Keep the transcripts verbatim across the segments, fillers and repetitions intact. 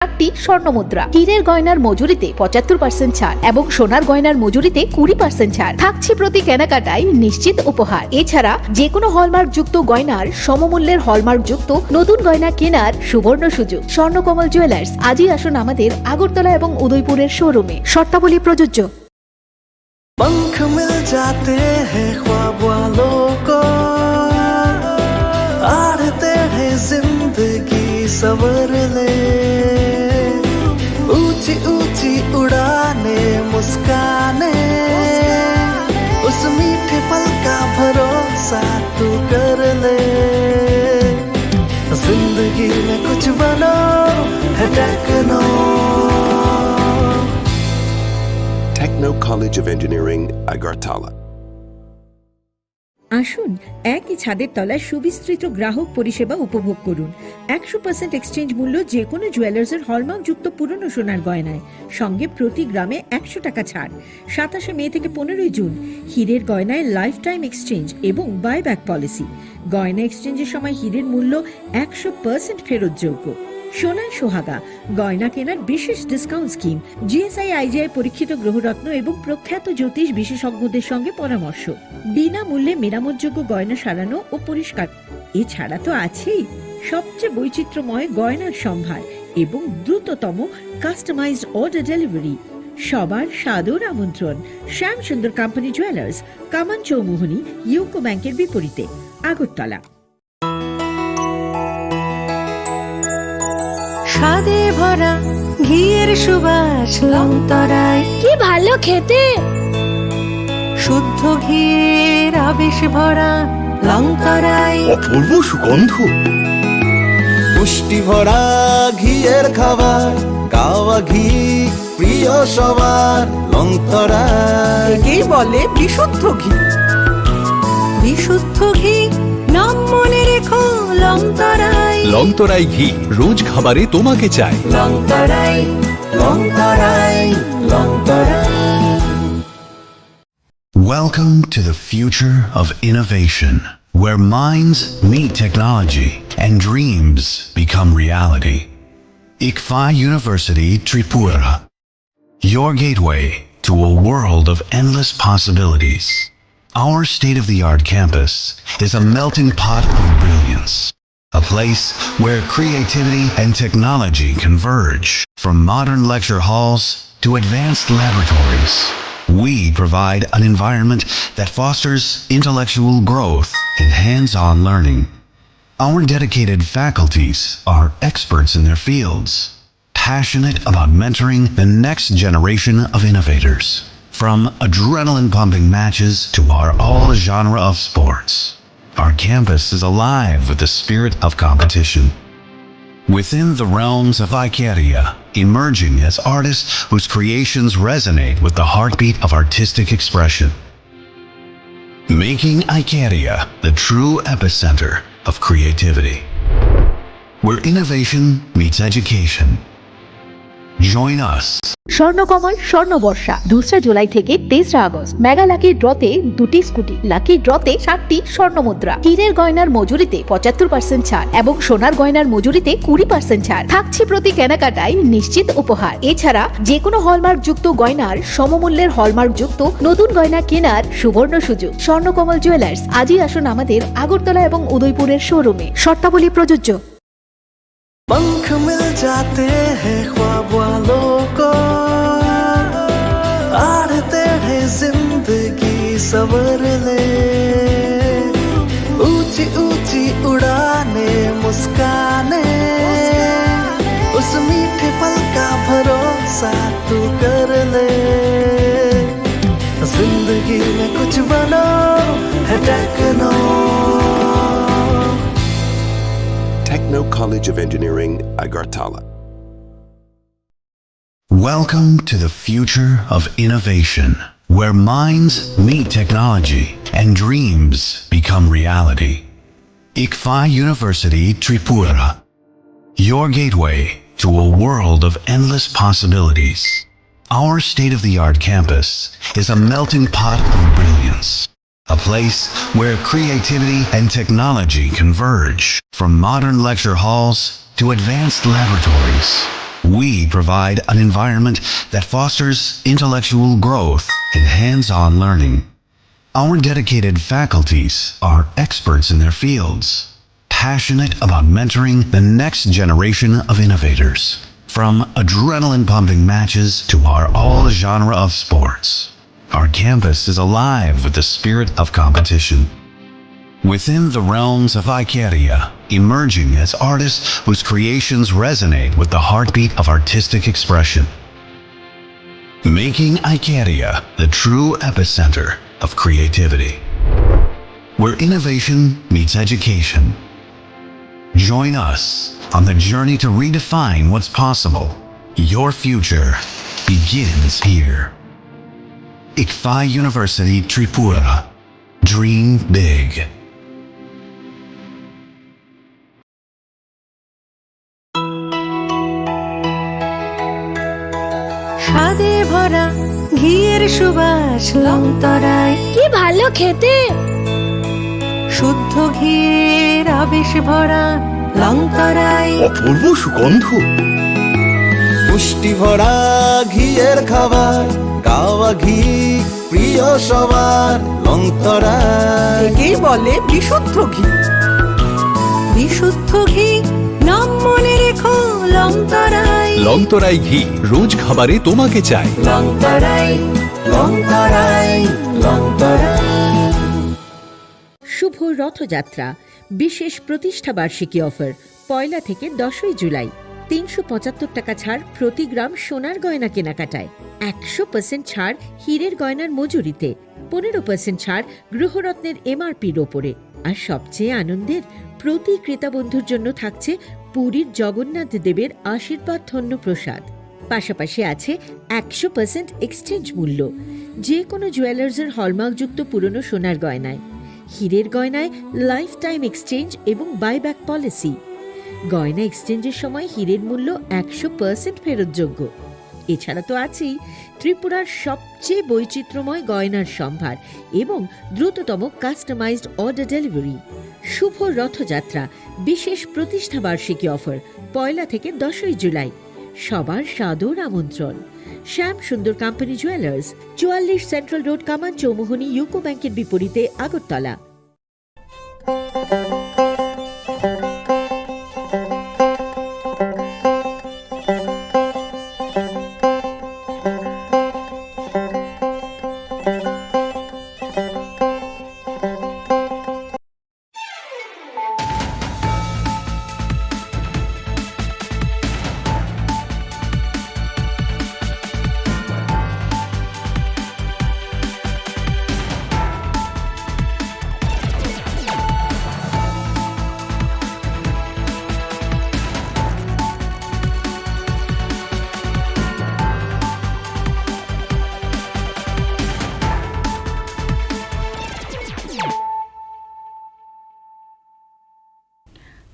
আটটি স্বর্ণ মুদ্রা। হীরের গয়নার মজুরিতে পঁচাত্তর পার্সেন্ট ছাড় এবং সোনার গয়নার মজুরিতে কুড়ি পার্সেন্ট ছাড় থাকছে প্রতি কেনাকাটায় নিশ্চিত উপহার। এছাড়া যে কোনো হলমার্কযুক্ত গয়নার সমমূল্যের হলমার্কযুক্ত নতুন গয়না কেনার সুবর্ণ সুযোগ। স্বর্ণকমল জুয়েলার্স, আজই আসুন আমাদের আগরতলা এবং উদয়পুরের শোরুমে। শর্তাবলী প্রযোজ্য। पंख मिल जाते हैं ख्वाब वालों को, आड़ते हैं जिंदगी संवर ले। ऊंची ऊंची उड़ाने, मुस्काने, उस मीठे पल का भरोसा तू कर ले। जिंदगी में कुछ बनो है techno. Techno College of Engineering, Agartala. আসুন, একই ছাদের তলায় সুবিস্তৃত গ্রাহক পরিষেবা উপভোগ করুন। একশো পার্সেন্ট এক্সচেঞ্জ মূল্য যে কোনো জুয়েলার্সের হলমার্কযুক্ত পুরনো সোনার গয়নায়, সঙ্গে প্রতি গ্রামে একশো টাকা ছাড়। সাতাশে মে থেকে পনেরোই জুন, হীরের গয়নায় লাইফ টাইম এক্সচেঞ্জ এবং বাইব্যাক পলিসি। গয়না এক্সচেঞ্জের সময় হীরের মূল্য একশো পার্সেন্ট ফেরতযোগ্য। সোনায় সোহাগা, গয়না কেনার বিশেষ ডিসকাউন্ট স্কিম। জিএসআই আইজিআই পরীক্ষিত গ্রহরত্ন এবং প্রখ্যাত জ্যোতিষ বিশেষজ্ঞদের সঙ্গে পরামর্শ। বিনামূল্যে মেরামতযোগ্য গয়না সারানো ও পরিষ্কার। এছাড়া তো আছেই সবচেয়ে বৈচিত্র্যময় গয়নার সম্ভার এবং দ্রুততম কাস্টমাইজড অর্ডার ডেলিভারি। সবার সাদর আমন্ত্রণ শ্যাম সুন্দর কোম্পানি জুয়েলার্স, কামান চৌমুহনী, ইউকো ব্যাংকের বিপরীতে, আগরতলা। স্বাদে ভরা ঘিয়ের সুবাস লংতরাই। কি ভালো খেতে। শুদ্ধ ঘিয়ের আবেশ ভরা লংতরাই। অপূর্ব সুগন্ধ। পুষ্টি ভরা ঘিয়ের খাবার, গাওয়া ঘি প্রিয় সবার লংতরাই। একেই বলে বিশুদ্ধ ঘি। বিশুদ্ধ ঘি, নাম মনে রেখো লংতরাই। লংতরাই ঘি, রোজ খাবারে তোমাকে চাই। লংতরাই, লংতরাই, লংতরাই। Welcome to the future of innovation, where minds meet technology and dreams become reality. ICFAI University Tripura, your gateway to a world of endless possibilities. Our state-of-the-art campus is a melting pot of brilliance, a place where creativity and technology converge. From modern lecture halls to advanced laboratories, we provide an environment that fosters intellectual growth and hands-on learning. Our dedicated faculties are experts in their fields, passionate about mentoring the next generation of innovators. From adrenaline-pumping matches to our all-genre of sports, our campus is alive with the spirit of competition. Within the realms of Icaria, emerging as artists whose creations resonate with the heartbeat of artistic expression. Making Icaria the true epicenter of creativity, where innovation meets education. Join us. Swarnakamal স্বর্ণ বর্ষা, দোসরা জুলাই থেকে তেসরা August. Mega lucky ড্রতে দুটি scooty, lucky ড্রতে সাতটি স্বর্ণ মুদ্রা। হীরের গয়নার মজুরিতে পঁচাত্তর পার্সেন্ট ছাড় এবং সোনার গয়নার মজুরিতে কুড়ি পার্সেন্ট ছাড় থাকছে প্রতি কেনাকাটায় নিশ্চিত উপহার। এছাড়া যে কোনো হলমার্কযুক্ত গয়নার সমমূল্যের হলমার্কযুক্ত নতুন গয়না কেনার সুবর্ণ সুযোগ। স্বর্ণকমল জুয়েলার্স, আজই আসুন আমাদের আগরতলা এবং উদয়পুরের শোরুমে। শর্তাবলী প্রযোজ্য। पंख मिल जाते हैं ख्वाब वालों को, आड़ते हैं जिंदगी संवर ले। ऊंची ऊंची उड़ाने, मुस्काने, उस मीठे पल का भरोसा तू कर ले। जिंदगी में कुछ बनो है techno. Techno College of Engineering, Agartala. Welcome to the future of innovation, where minds meet technology and dreams become reality. ICFAI University Tripura, your gateway to a world of endless possibilities. Our state-of-the-art campus is a melting pot of brilliance, a place where creativity and technology converge. From modern lecture halls to advanced laboratories, provide an environment that fosters intellectual growth and hands-on learning. Our dedicated faculties are experts in their fields, passionate about mentoring the next generation of innovators. From adrenaline-pumping matches to our all-genre of sports, our campus is alive with the spirit of competition. Within the realms of Icaria, emerging as artists whose creations resonate with the heartbeat of artistic expression. Making Icaria the true epicenter of creativity, where innovation meets education. Join us on the journey to redefine what's possible. Your future begins here. ICFAI University Tripura. Dream big. স্বাদে ভরা ঘিয়ের সুবাস লংতরায়। কি ভালো খেতে! শুদ্ধ ঘিয়ের আবেশ ভরা লংতরায়। অপূর্ব সুগন্ধ। পুষ্টি ভরা ঘিয়ের খাবার, গাওয়া ঘি প্রিয় সবার, লংতরায়। একেই বলে বিশুদ্ধ ঘি। বিশুদ্ধ ঘি, নাম মনে রেখো, লংতরায়। লংতরাই ঘি, রোজ খাবারে তোমাকে চাই। লংতরায়, লংতরায়, লংতরায়। শুভ রথযাত্রা, বিশেষ প্রতিষ্ঠা বার্ষিকী অফার, পয়লা থেকে দশই জুলাই। তিনশো পঁচাত্তর টাকা ছাড় প্রতি গ্রাম সোনার গয়না কেনাকাটায়, একশো পার্সেন্ট ছাড় হীরের গয়নার মজুরিতে, পনেরো পার্সেন্ট ছাড় গৃহরত্নের এমআরপির ওপরে। আর সবচেয়ে আনন্দের, প্রতি ক্রেতা বন্ধুর জন্য থাকছে পুরীর জগন্নাথ দেবের আশীর্বাদ ধন্য প্রসাদ। পাশাপাশি আছে একশো পার্সেন্ট এক্সচেঞ্জ মূল্য, যে কোনো জুয়েলার্সের হলমার্কযুক্ত পুরনো সোনার গয়নায়। হীরের গয়নায় লাইফ টাইম এক্সচেঞ্জ এবং বাইব্যাক পলিসি। গয়না এক্সচেঞ্জের সময় হীরের মূল্য একশো পার্সেন্ট ফেরতযোগ্য। এছাড়া তো আছেই ত্রিপুরার সবচেয়ে বৈচিত্র্যময় গয়নার সম্ভার এবং দ্রুততম কাস্টমাইজড অর্ডার ডেলিভারি। শুভ রথযাত্রা, বিশেষ প্রতিষ্ঠা বার্ষিকী অফার, পয়লা থেকে দশই জুলাই। সবার সাদর আমন্ত্রণ। শ্যাম সুন্দর কোম্পানি জুয়েলার্স, চুয়াল্লিশ সেন্ট্রাল রোড, কামান চৌমুহনী, ইউকো ব্যাংকের বিপরীতে, Agartala.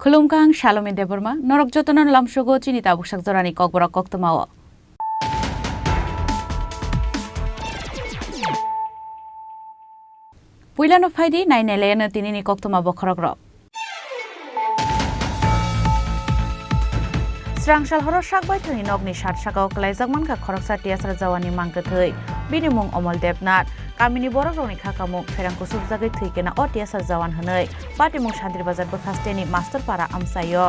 Khulumkha, ang Salomi Debbarma, norok jotono lamsogo chini tabuksak jorani kokborok koktwmao. Puilano phaidi, nainailayano tinini koktwma bokhorokrok. Srangsal horo sakbai thani nokni sat sakao kwlaijak mankha khoroksa T S R jawani mangkwthwi. Bini mung Omol Debnath. Kamini borokrokni kha kamung pherang kusubjagwi thwi kena o T S R jawan hwnwi. Patimung Sandri Bazar bwkha steni Master Para amchaio.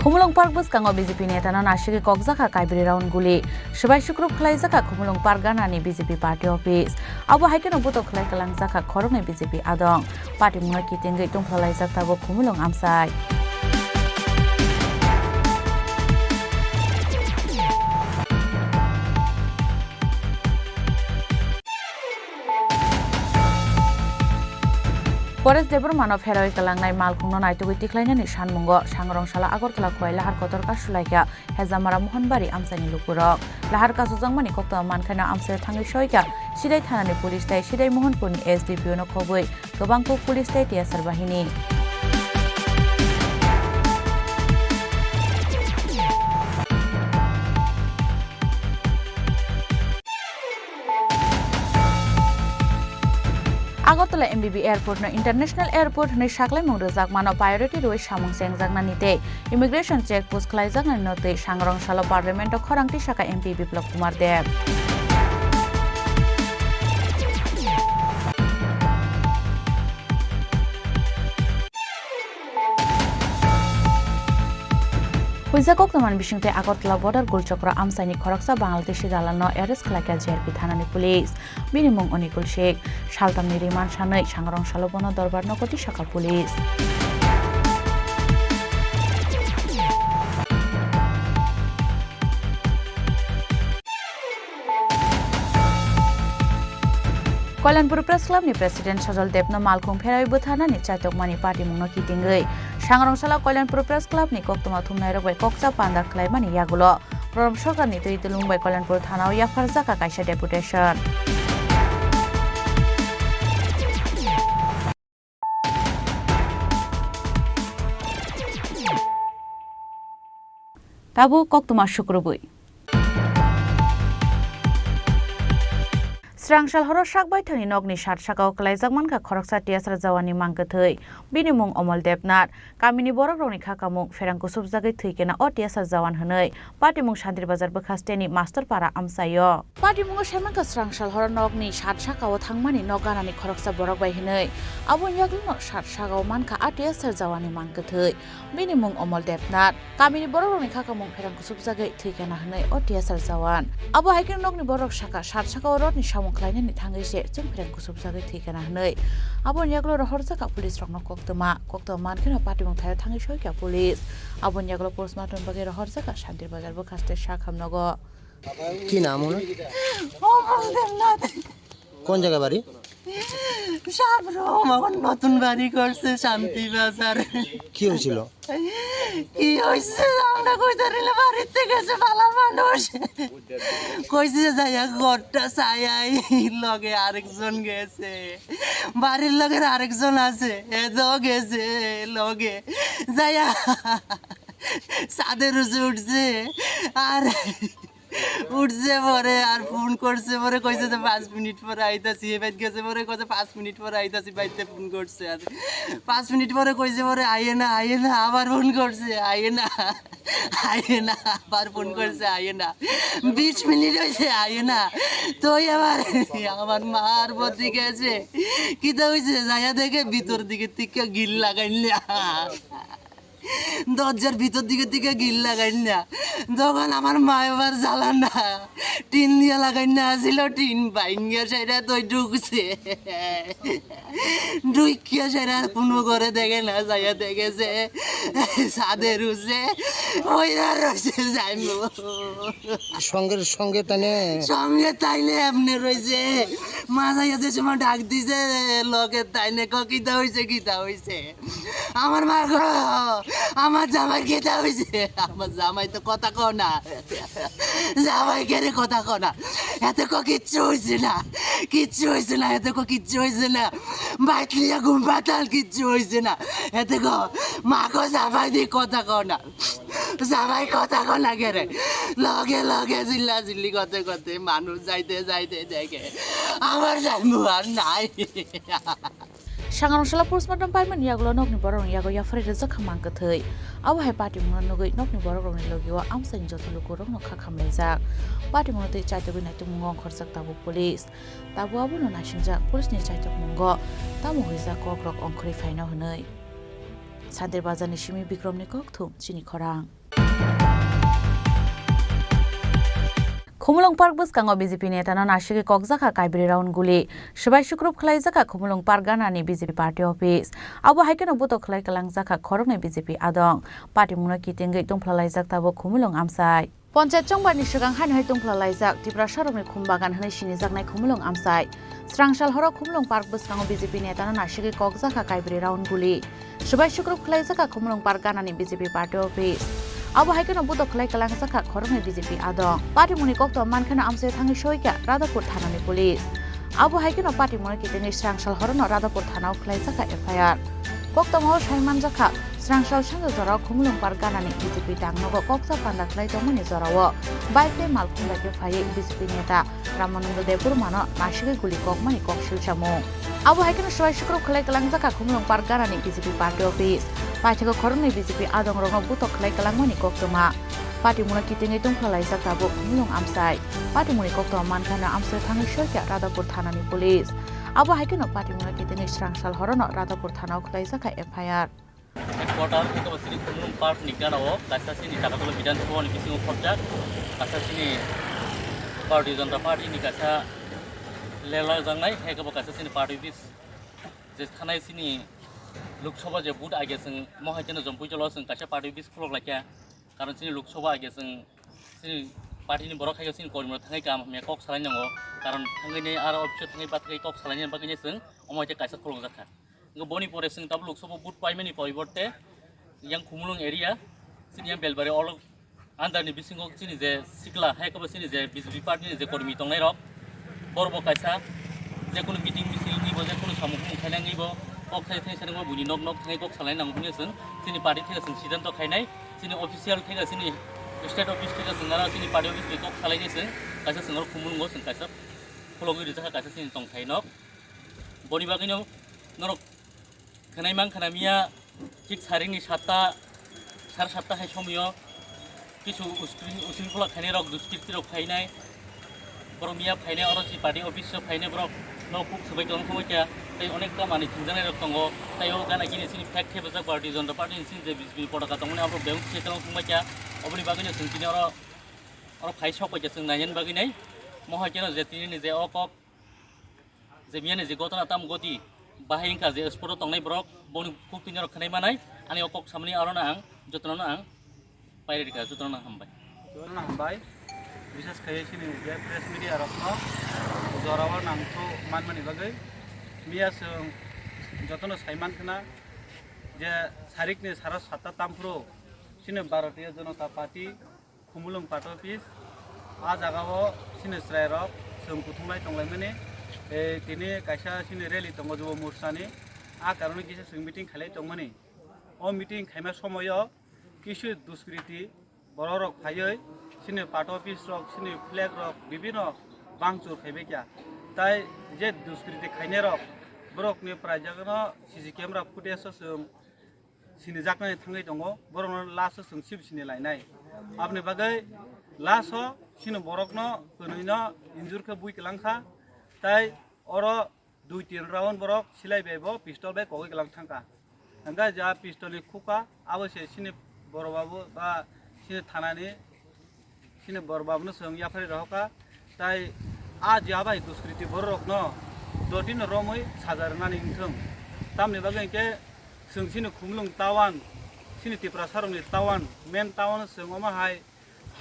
Khumulwng Park bwskango B J P netano nasigwi kokjakha kaibri round guli. Swbai sukrub khlaijakha Khumulwng Park ganani B J P party office. Abo hai kheno butok khlai kwlangjakha khoroknwi B J P adong. Patimungno kitingwi tongphalaijak tabuk Khumulwng amchai. Paresh Debbarmano pherawi kwlangnai malkhungno naitugwi tikhlainani sanmungo Sangrong sala Agartala Khowai Lahar Kotor kasulaikha Hejamara Mohonbari amchaini lukurok. Lahar kasujakmani koktwma mankhaino amchaio thangwi soikha Sidai thanani police tei Sidai Mohonpurni S D P O no khobwi kwbangkuk police tei T S R bahini. Agartala M B B Airport no International Airport hwnwi saklaimung rwjakmano priority rwui samung chengjaknani tei immigration check post khlaijaknani no twi Sangrong salo Parliament o khorang twi saka M P Biplab Kumar Deb. Huijak koktwmani bisingtwi Agartala border Gulchokra amchaini khoroksa Bangladeshi dalalno arrest khlaikha J R P thanani police. Bini mung Onikul Sheikh. Saltamni remand sanwi Sangrong salo bono dorbar nogo tisakha police. Kalyanpur Press Club ni President Sajal Debno malkhung pherawi bwtharnani chaitokmani patimungno kitingwi Sangrong salo Kalyanpur Press Club ni koktwma thumnairok bai kokcha panda khlaimani yagulo Proram Sorkar ni twi twlwng bai Kalyanpur thana o yapharjakha kaisa deputation. Tabuk koktwma sukrubwi. Srang sal horo sak baithani nokni sat sakao kwlaijak mankha khoroksa T S R jawani mang kwthwi. Bini mung Omol Debnath. Kamini borokrokni kha kamung pherang kusubjagwi thwi kena o T S R jawan hwnwi patimung Santir Bazar bwkhasteni Master Para amchaio. Patimungo saimankha srang sal horo nokni sat sakao thangmani nok ganani khoroksa borok bai hwnwi. Aboni yagulono sat sakao mankha a T S R jawani mang kwthwi. Bini mung Omol Debnath. Kamini borokrokni kha kamung pherang kusubjagwi thwi kena hwnwi o T S R jawan. Abo hai kheno nokni borok sakha, sat sakao rodni samung khlainani thangwi se chwng pherang kusubjagwi thwi kena hwnwi. Aboni yagulo rohorjakha police rokno koktwma. Koktwma mankheno patimung thaio thangwi soikha police. Aboni yagulo postmortem bagwi rohorjakha Santir Bazar bwkhaste sak hamnogo. কি নাম ওনার? অমল দেবনাথ। কোন জায়গায় বাড়ি? সাবরুম, এখন নতুন বাড়ি করছে শান্তিবাজার। কি হয়েছিল? কি হয়েছে আমরা কইতে পারি না, বাড়িতে গেছে ভালো মানুষ। কইছে যে যাইয়া ঘরটা চাই আই, লগে আরেকজন গেছে, বাড়ির লগে আরেকজন আছে, এ তো গেছে লগে যাইয়া ছাদের উপরে উঠছে। আর উঠছে পরে আর ফোন করছে পরে, কইছে যে পাঁচ মিনিট পরে আইতাছি। এবার গেছে পরে কইছে পাঁচ মিনিট পরে আইতাছি, বাইতে ফোন করছে। আর পাঁচ মিনিট পরে কইছে পরে আইয়ে না, আইয়ে না, আবার ফোন করছে, আইয়ে না, আইয়ে না, আবার ফোন করছে, আইয়ে না। বিশ মিনিট হয়েছে, আইয়ে না। তো এবার আমার মার বদি গেছে, কিতা হয়েছে, যাইয়া দেখে ভিতর দিকে টিকা গিল লাগাইলে। দরজার ভিতর দিকে দিকে গিল লাগাই না। যখন আমার মা এবার জ্বালা না, টিন দিয়ে লাগাই না আসিল, টিন ভাঙ্গিয়া সেটা তো ঢুকছে। ঢুকিয়া সেটা কোনো করে দেখে না, যাইয়া দেখেছে ছাদের উঠছে, ওই আর রয়েছে যাইমু। সঙ্গে সঙ্গে তানে সঙ্গে তাইলে এমনি রয়েছে। মা যাইয়া যে সময় ডাক দিছে, লগে তাইনে ক কিতা হইছে, কিতা হইছে। আমার মা গো, আমার জামাই কিতা হইছে? আমার জামাই তো কথা কও না। জামাই কেরে কথা কও না? এতে কো কিচ্ছু হইছে না, কিচ্ছু হইছে না, এতে কো কিচ্ছু হইছে না। বাইতলিয়া ঘুম পাতাল কিচ্ছু হইছে না। এতে কো মা গো জামাই দি কথা কও না। জামাই কথা কও না কেরে? লগে লগে চিল্লা চিল্লি করতে করতে মানুষ যাইতে যাইতে দেখে আমার জামাই আর নাই। Sangrong salo postmortem paimani yagulo nokni borokni yago yapharwi rijak kha mang kwthwi. Abo hai patimungno nugwi nokni borokrokni logio amchaini joto lukurokno kha khamlaijak. Patimungno twi chaitogwi naitukmungo ongkhorjak tabuk police. Tabuk abono naisingjak police ni chaitokmungo tamo hwijak kokrok ongkhorwi phaino hwnwi. Santir Bazar ni simi Bikrom ni kokthum chini khorang. Khumulwng Park bwskango B J P netano nasigwi kokjakha kaibri round guli. Swbai sukrub khlaijakha Khumulwng Park ganani B J P party office. Abo hai kheno buto khlai kwlangjakha khoroknwi B J P adong. Patimungno kitingwi tungphlalaijak tabuk Khumulwng amchai. Ponchayat chongbarni swkang haino hai tungphlalaijak Tiprasarokni khum bagan hwnwi sinijaknai Khumulwng amchai. Srang sal horo Khumulwng Park bwskango B J P netano nasigwi kokjakha kaibri round guli. Swbai sukrub khlaijakha Khumulwng Park ganani B J P party office. Abo hai kheno buto khlai kwlangjakha khoroknwi B J P adong. Patimungni koktwma mankheno amchaio thangwi soikha Radhapur thanani police. Abo hai kheno patimungno kitingwi srang sal horono Radhapur thanao khlaijakha F I R. Koktwmao sai manjakha Srangsa sanja jorao Khumulwng Park ganani B J P tangnogo koksa panda khlai tongmani jorao bike tei malkhung bai khe phaiwi B J P neta Ramananda Debbarmano nasigwi guli kokmani kok silsamung. Abo hai kheno swbai sukrub khlai kwlangjak kha Khumulwng Park ganani B J P party office. Paithago khoroknwi B J P adongrokno butok khlai kwlangmani koktwma. Patimungno kitingwi tongphla laijak tabuk Khumulwng amchai. Patimungni koktwma mankhano amchai thangwi soikha Radhapur thanani police. Abo hai kheno patimungno kitingwi srangsa horono Radhapur thanao khlaijak kha F I R. Headquarter, eko chini Khumulwng Park ni gana o, kaisa chini Jagatolo Bidhan Sabha ni bisingo khorjak, kaisa chini Bharatiya Janata Party ni kaisa lelai jangnai, heko bo kaisa chini party office je thanai chini Lok Sabha je vote age chwng mohai kheno Jampui jolo chwng kaisa party office khulok laikha, karon chini Lok Sabha age chwng chini party ni borok hai chini kormi rok thangwi kaham hamya kok salai nango, karon thangwi ni aro office o thangwi bathai kok salai ni bagwi chwng omo hai kaisa khulok jakha. Hwnkhe boni pore chwng tabuk Lok Sabha vote paimani poriborte yang Khumulwng area, chini yang Belbari olo under ni bisingo chini je sikla, hai kobo chini je B J P party ni je kormi tongnai rok, borok bo kaisa je kunu meeting misil ni bo, je kunu samung khumung khainai ni bo, kok khai thai sanai bo buini nok nok thangwi kok salai nango hwnwi chwng chini party thai chwng siddhanto khainai, chini official thai chini state office thai chwng nara chini party office ni kok salai ni chwng kaisa chwng oro Khumulwngo chwng kaisa khulogwi rijak kha kaisa chini tongthai nok. Boni bagwino norok khwnai mankha na miya thik saringni satta, sare satta hai somoyo kisu uskring-, usringkhula khainai rok, duskriti rok khainai. Borok miya phainai oro si party office o phainai borok no kuk swbai tong thangbai kha. Tei onek ta manwi thwngjaknai rok tongo. Tei o gana gini chini flag thepajak Bharatiya Janata Party ni chini je B J P ni potaka tongmani abo bebak se tong thangbai kha. Oboni bagwino chwng tini oro, oro phai sok bai kha chwng nainani bagwi nai. Mohai keno je tini ni je o kok je miyani je gotona tam goti bahai wngkha je spot o tongnai borok boni kuk twi norok khwnai manai ani o kok samani aro no ang jotono no ang pairi rikha jotono no hambai. Jotono no hambai, bisas khai chini je press media rok no jora o nang thok manmani bagwi miya chwng jotono sai mankhna je sarik ni sara satta tam phuru chini Bharatiya Janata Party Khumulwng Party Office, a jaga o chini chwrai rok chwng kuthumlai tonglaimani, eh, tini kaisa chini rally tongo Jubo Morcha ni, a karon kisa chwng meeting khailai tongmani. O meeting khaima somoyo kisu duskriti borok rok phaiwi chini party office rok, chini flag rok bibino bangchur khaibai kha. Tai je duskriti khainai rok borok ni prai jagano C C camera footage o chwng sini jaknani thangwi tongo, borokno last o chwng sip sini lainai. Aboni bagwi last o chini borokno kwnwino injure khe bui kwlangkha, tai oro dui tin round borok silai bai bo pistol bai kogwi kwlang thangkha. Hwnkhe ja pistol ni khuka abo se chini boro babu ba chini thanani chini bor babno chwng yaphari rohorkha, tai a je abai duskriti bororokno dotino romwi saja rwnani wngthung. Tamni bagwi hwnkhe chwng chini Khumulwng town, chini Tiprasarokni town, main town chwng omo hai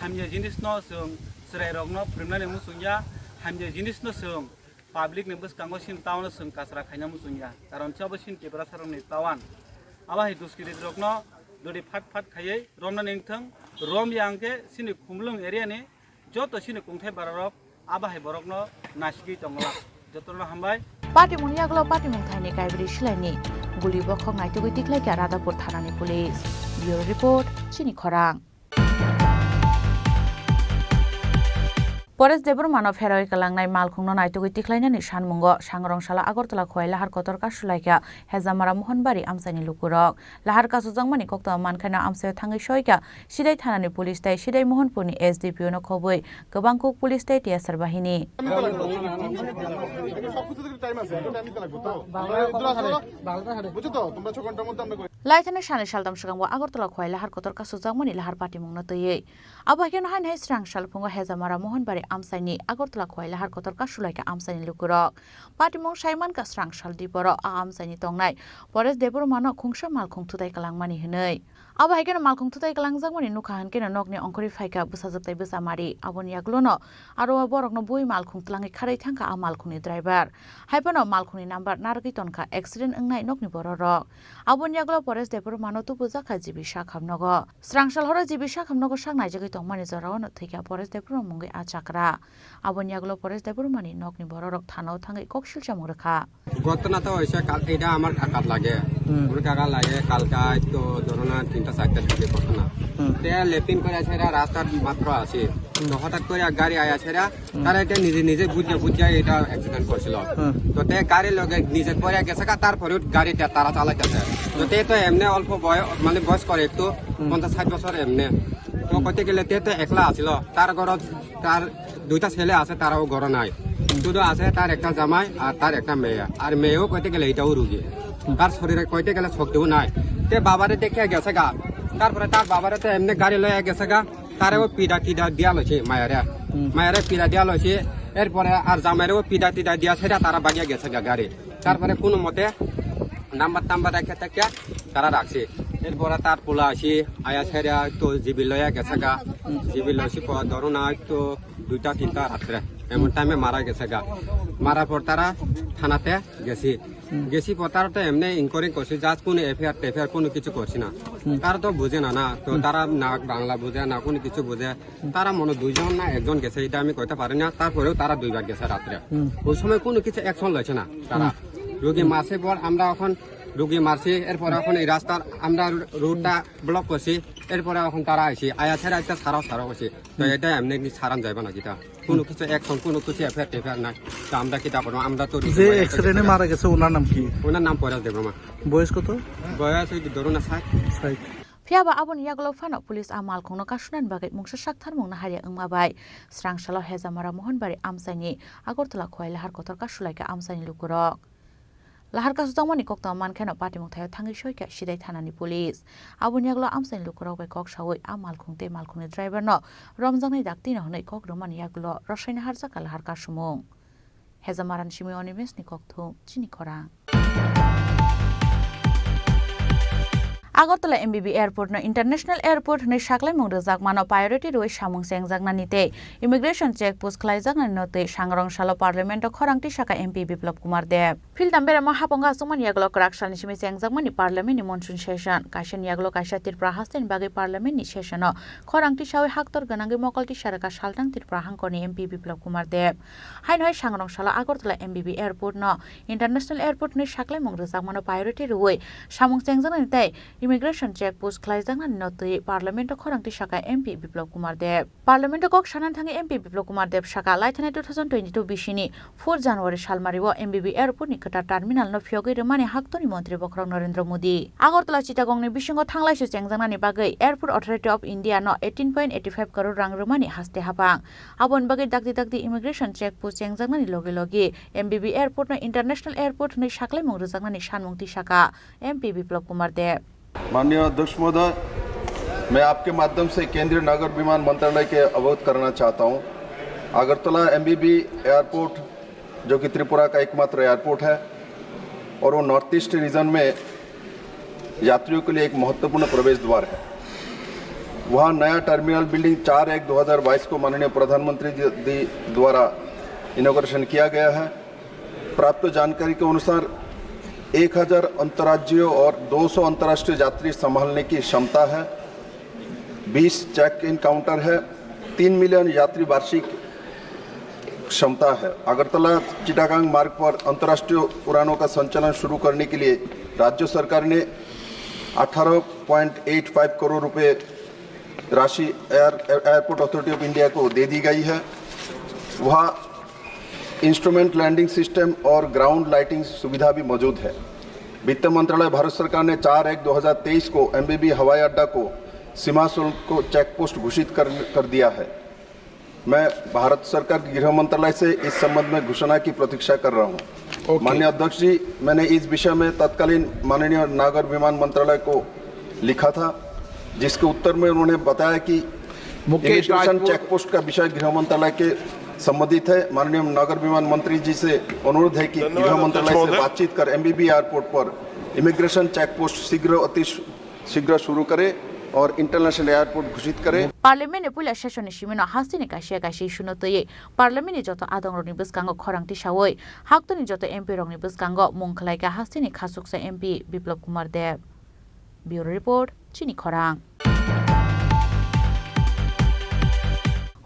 hamya jinisno chwng chwrairokno phwrwngnani muchungya, hamya jinisno chwng public ni bwskango chini town o chwng kasra khaina muchungya, karon se abo chini Tiprasarokni town. Abo hai duskriti rokno dori phat phat khaiwi romna nengthwng, romya hwnkhe chini Khumulwng area ni joto chini kungthai bararok abo hai borokno nasigwi tongla. Jotono hambai. Patimungni yagulo patimung thaini kaibri silaini guli bokhok naitugwi tikhlaikha Radhapur thanani police. Bureau report, Chini Khorang. Paresh Debbarmano pherawi kwlangnai malkhungno naitugwi tikhlainani sanmungo Sangrong sala Agartala Khowai Lahar kotor kasulaikha Hejamara Mohonbari amchaini lukurok. Lahar kasujakmani koktwma mankheno amchaio thangwi soikha Sidai thanani police tei Sidai Mohonpurni S D P O no khobwi kwbang kuk police tei T S R bahini. Laithani sani saltam swkango Agartala Khowai Lahar kotor kasujakmani lahar patimungno twiwi. Abo hai kheno haini hai srang salphungo Hejamara Mohonbari amchaini Agartala Khowai Lahar kotor kasulaikha amchaini lukurok. Patimung saimankha srang sal diporo a amchaini tongnai Paresh Debbarmano khungsa malkhung thutai kwlangmani hwnwi. Abo hai kheno malkhung thutai kwlangjakmani nukha hwn kheno nokni ongkhorwi phaikha bwsajwk tei bwchamari. Aboni yagulono aro o borokno bui malkhung twlangwi kharwi thangkha a malkhungni driver. Haiphano malkhungni number narwgwi tonkha accident wngnai nokni bororok. Aboni yagulo Paresh Debbarmano tubujakha G B Sakham nogo. Srang sal horo G B Sakham nogo sak naijagwi tongmani jorao no thwikha Paresh Debbarma mungwi a chakra. Aboni yagulo Paresh Debbarmani nokni bororok thanao thangwi kok silchamung rwkha. ঘটনা তো হয়েছে, কাল এটা আমার আঘাত লাগে। Hmm. Buri kaga lage kalka to dhoro na tinta charta dibe korkha na. Hmm. Te lepin kore asera rasta matro ase. Hmm. To hotat kore gari aya asera, hmm, tara te nije nije bujja bujja eta accident korsilo. Hmm. To te gari loge nije pore gese ga, tarpore gari te tara chalai ase. To te to emne olpo boy, mane boyos kore ektu, hmm, ponchash sait bochor emne. To koite gele te to ekla asilo. Tar goro tar duita sele ase, tarao goro nai. Sudu ase tar ekta jamai ar tar ekta meye. Ar meyeo koite gele etao rugi. Tar sorire koite gele shoktibo nai. Te babare dekhe gese ga. Tarpore tar babare te emne gari loye gese ga. Tareo pida tida dia loise mayare. Hmm. Mayare pida dia loise. Erpore ar jamaireo pida tida dia sera tara bagia gese ga gari. Tarpore kono mote number tambar rakhe takya tara rakse. Erpore tar pula ase aya sera to jibil loye gese ga. Jibil loise po dhoro na to duita tinta ratre. Emon time mara gese ga. Mara por tara thanate gesi. Hmm. Gesi po tara to emne inquiry korsi, just kono F I R T F I R kono kichu korsi na. Hmm. Tara to buje na na. To, hmm, tara na Bangla buje na kono kichu buje. Tara mono duijon na ekjon gese, eta ami koita pari na, tarporeo tara duibar gese ratre. Hmm. Oi somoy kono kichu action loise na tara. Hmm. Rugi marse por amra ekhon rugi marse, erpore ekhon ei rastar amra road ta block korsi, erpore ekhon tara aise, aya sera ekta sarao sarao aise. To, hmm, eta emne ni saran jaiba na kita. Kono kichu action, kono kichu F I R T F I R nai. To amra kita kono, amra to je accident e mara gese onar nam ki? Onar nam Poyras Debbarma. Boyos koto? Boyos oi dhoro na sait. Sait. Phiya ba aboni yagulo phano police a malkhungno kasunani bagwi mungsa saktharmungno harya wngma bai srang salo Hejamara Mohonbari amchaini Agartala Khowai lahar kotor kasulaikha amchaini lukurok. Lahar kasujakmani koktwma mankheno patimung thaio thangwi soikha Sidai thanani police. Aboni yagulo amchaini lukurok bai kok saui a malkhung tei malkhungni driverno romjaknai daktino hwnwi kok rwmani yagulo rwsaino harjakha lahar kasumung. Hejamarani simi Onimesni kokthum, chini khorang. Agartala M B B Airport no International Airport hwnwi saklaimung rwjakmano priority rwui samung chengjaknani tei immigration check post khlaijaknani no twi sangrong salo Parliament o khorang tisakha M P Biplab Kumar Deb. Philtam beramo haphango achukmani yagulo kwrak salni simi chengjakmani Parliament ni monsoon session. Kaisani yagulo kaisa Tripura hasteni bagwi Parliament ni session o khorang tisaui haktor gwnangwi mokol tisarwkha saltang Tripura hangkorni M P Biplab Kumar Deb. Haino hai sangrong salo Agartala M B B Airport no International Airport hwnwi saklaimung rwjakmano priority rwui samung chengjaknani tei immigration check post khlaijaknani no twi Parliament o khorang tisakha M P Biplab Kumar Deb. Parliament o kok sanani thangwi M P Biplab Kumar Deb sakha, laithani two thousand twenty-two bisini four January salmari o M B B Airport ni kwtal terminal no phiyogwi rwmani haktorni montri bokhorok Narendra Modi. Agartala Chittagong ni bisingo thanglaisu chengjaknani bagwi Airport Authority of India no eighteen point eighty five crore rang rwmani haste haphang. Aboni bagwi dakti dakti immigration check post chengjaknani logi logi M B B Airport no International Airport hwnwi saklaimung rwjaknani sanmung tisakha M P Biplab Kumar Deb. माननीय अध्यक्ष महोदय, मैं आपके माध्यम से केंद्रीय नागर विमान मंत्रालय के अवगत कराना चाहता हूं। अगरतला एमबीबी एयरपोर्ट, जो कि त्रिपुरा का एकमात्र एयरपोर्ट है और वो नॉर्थ ईस्ट रीजन में यात्रियों के लिए एक महत्वपूर्ण प्रवेश द्वार है। वहाँ नया टर्मिनल बिल्डिंग चार एक दो हज़ार बाईस को माननीय प्रधानमंत्री जी द्वारा इनॉगरेशन किया गया है। प्राप्त जानकारी के अनुसार एक हज़ार अंतर्राज्यीय और दो सौ अंतर्राष्ट्रीय यात्री संभालने की क्षमता है। बीस चेक इन काउंटर है। तीन मिलियन यात्री वार्षिक क्षमता है। अगरतला चिटागांग मार्ग पर अंतर्राष्ट्रीय उड़ानों का संचालन शुरू करने के लिए राज्य सरकार ने अठारह पॉइंट एट फ़ाइव करोड़ रुपए राशि air, airport authority of India को दे दी गई है। वहाँ इंस्ट्रूमेंट लैंडिंग सिस्टम और ग्राउंड लाइटिंग सुविधा भी मौजूद है। वित्त मंत्रालय भारत सरकार ने चार एक दो हज़ार तेईस को एमबीबी हवाई अड्डा को सीमा शुल्क को चेक पोस्ट घोषित कर, कर दिया है। मैं भारत सरकार के गृह मंत्रालय से इस संबंध में घोषणा की प्रतीक्षा कर रहा हूं। ओके। माननीय अध्यक्ष जी, मैंने इस विषय में तत्कालीन माननीय नागर विमान मंत्रालय को लिखा था, जिसके उत्तर में उन्होंने बताया कि मुकेश इमिग्रेशन राजपूत चेक पोस्ट का विषय गृह मंत्रालय के संबंधित है। माननीय नागर विमान मंत्री जी से अनुरोध है कि धन्यवाद गृह मंत्रालय अध्यक्ष से महोदय। बातचीत कर एमबीबी एयरपोर्ट पर इमिग्रेशन चेक पोस्ट शीघ्र, अति शीघ्र शुरू करे और इंटरनेशनल एयरपोर्ट घोषित करे। Parliament ni puila session ni simino hasteni kaisa kaisa issue no twiwi Parliament ni joto adongrokni bwskango khorang tisawi haktorni joto M P rokni bwskango mung khwlaikha hasteni khachuksa M P Biplab Kumar Deb. Bureau Report, Chini Khorang.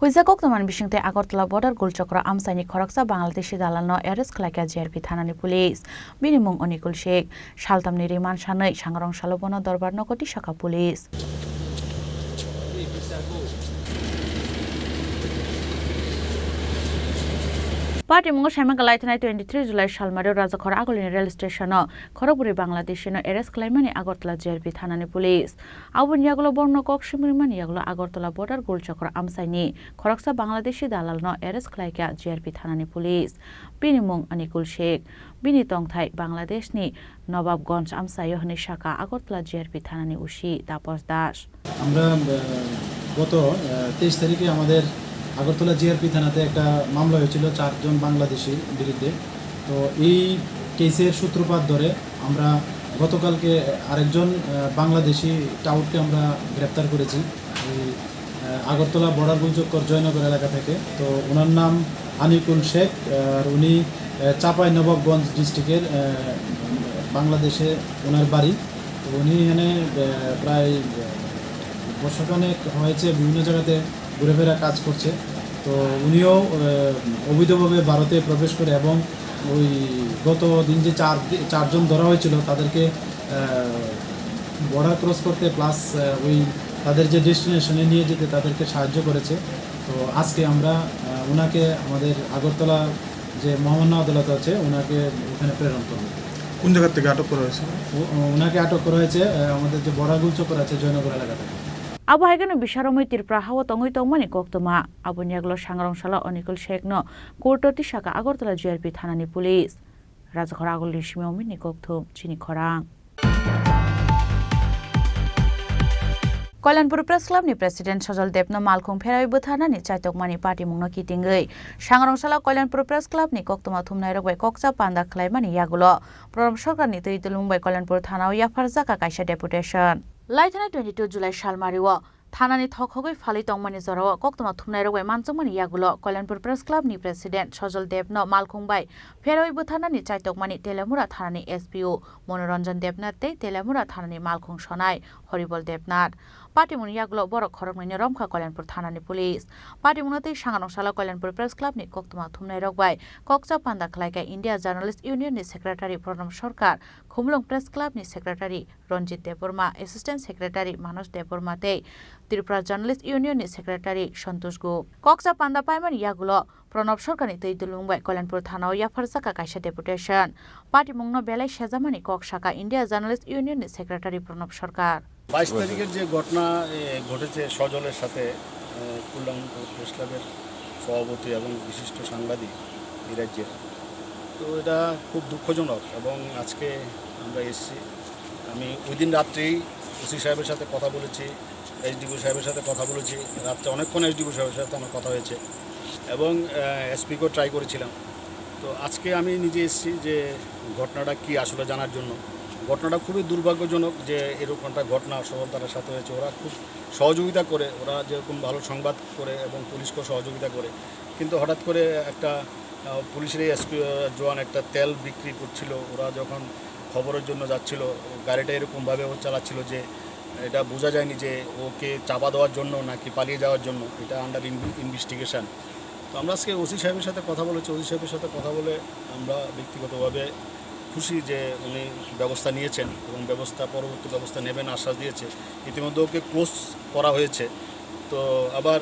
Huijak koktwmani bisingtwi Agartala border Gulchakra amchaini khoroksa Bangladeshi dalalno arrest khlaikha G R P thanani police. Bini mung Onikul Sheikh. Saltamni remand sanwi sangrong salo bono dorbar nogo tisakha police. Patimungo saimangkha laithanai twenty-three July salmario Rajakhor agulini rail stationo khorokbrwi Bangladeshino arrest khlaimani Agartala G R P thanani police. Aboni yagulo borokno kok swimrimani yagulo Agartala border Gulchakra amchaini khoroksa Bangladeshi dalalno arrest khlaikha G R P thanani police. Bini mung Anikul Sheikh. Bini tongthai Bangladeshni Nobabganj amchaio hwnwi sakha Agartala G R P thanani O C Taposh Das. আমরা, আহ, গত, আহ, তেইশ তারিখে আমাদের আগরতলা জি আর পি থানাতে একটা মামলা হয়েছিল চারজন বাংলাদেশির বিরুদ্ধে। তো এই কেসের সূত্রপাত ধরে আমরা গতকালকে আরেকজন, আহ, বাংলাদেশি টাউটকে আমরা গ্রেপ্তার করেছি। এই, আহ, আগরতলা বর্ডার গুলচক্কর জয়নগর এলাকা থেকে। তো ওনার নাম আনিকুল শেখ, আহ, আর উনি, আহ, চাঁপাই নবাবগঞ্জ ডিস্ট্রিক্টের, আহ, বাংলাদেশে ওনার বাড়ি। তো উনি এখানে, আহ, প্রায়, আহ, বছরখানেক হয়েছে বিভিন্ন জায়গাতে ঘুরেফেরা কাজ করছে। তো উনিও, আহ, অবৈধভাবে ভারতে প্রবেশ করে এবং ওই গত দিন যে চার দি-, চারজন ধরা হয়েছিল তাদেরকে, আহ, বর্ডার ক্রস করতে প্লাস, আহ, ওই তাদের যে ডেস্টিনেশনে নিয়ে যেতে তাদেরকে সাহায্য করেছে। তো আজকে আমরা, আহ, ওনাকে আমাদের আগরতলা যে মহামান্য আদালত আছে ওনাকে ওখানে প্রেরণ করব। কোন জায়গা থেকে আটক করা হয়েছে? ও-, ওনাকে আটক করা হয়েছে, আহ, আমাদের যে বর্ডার গুলচক্কর আছে জয়নগর এলাকা থেকে। Abo hai kheno bisaromwi Tripura hao tongwi tongmani koktwma. Aboni yagulo sangrong salo Onikul Shekhno courto tisakha Agartala G R P thanani police. Rajakhor agulni simi omini kokthum chini khorang. Kalyanpur Press Club ni President Sojol Debno malkhung pherawi bwtharnani chaitokmani patimungno kitingwi sangrong salo Kalyanpur Press Club ni koktwma thumnairok bai kokcha panda khlaimani yagulo Pranab Sarkarni twi dulmung bai Kalyanpur thanao yapharjakha kaisa deputation. Laithani twenty-two July salmario thanani thokhogwi phalwi tongmani jorao koktwma thumnairok bai manjakmani yagulo Kalyanpur Press Club ni President Sojol Debno malkhung bai pherawi bwtharnani chaitokmani Telemura thanani S P O Monoranjan Debnath tei Telemura thanani malkhung sonai Horibol Debnath. Patimungni yagulo borok khoroknwino romkha Kalyanpur thanani police. Patimungno tei sangrong salo Kalyanpur Press Club ni koktwma thumnairok bai kokcha panda khlaikha India Journalist Union ni Secretary Pranab Sarkar, Khumulwng Press Club ni Secretary Ranjit Debbarma, Assistant Secretary Manoj Debbarma tei Tripura Journalist Union ni Secretary Santosh Gup. Kokcha panda paimani yagulo Pranab Sarkarni twi dulmung bai Kalyanpur thanao yapharjakha kaisa deputation. Patimungno belai sejamani kok sakha India Journalist Union ni Secretary Pranab Sarkar. বাইশ তারিখের যে ঘটনা, এ, ঘটেছে সজলের সাথে, এ, কল্যাণ প্রেস ক্লাবের সভাপতি এবং বিশিষ্ট সাংবাদিক এই রাজ্যের, তো এটা খুব দুঃখজনক এবং আজকে আমরা এসেছি। আমি ওই দিন রাত্রেই ওসি সাহেবের সাথে কথা বলেছি, এসডিপিও সাহেবের সাথে কথা বলেছি, রাত্রে অনেকক্ষণ এসডিপিও সাহেবের সাথে আমার কথা হয়েছে এবং, আহ, এসপিকেও ট্রাই করেছিলাম। তো আজকে আমি নিজে এসেছি যে ঘটনাটা কী আসলে জানার জন্য। ঘটনাটা খুবই দুর্ভাগ্যজনক যে এরকম একটা ঘটনা সজল তারার সাথে হয়েছে। ওরা খুব সহযোগিতা করে, ওরা যেরকম ভালো সংবাদ করে এবং পুলিশকেও সহযোগিতা করে, কিন্তু হঠাৎ করে একটা, আহ, পুলিশের এই এসপি, আহ, জওয়ান একটা তেল বিক্রি করছিল, ওরা যখন খবরের জন্য যাচ্ছিল, গাড়িটা এরকমভাবে ও চালাচ্ছিল যে এটা বোঝা যায়নি যে ওকে চাপা দেওয়ার জন্য নাকি পালিয়ে যাওয়ার জন্য। এটা আন্ডার ইনভেস্টিগেশন। তো আমরা আজকে ওসি সাহেবের সাথে কথা বলেছি, ওসি সাহেবের সাথে কথা বলে আমরা ব্যক্তিগতভাবে খুশি যে উনি ব্যবস্থা নিয়েছেন এবং ব্যবস্থা, পরবর্তী ব্যবস্থা নেবেন আশ্বাস দিয়েছে। ইতিমধ্যে ওকে ক্লোজ করা হয়েছে। তো আবার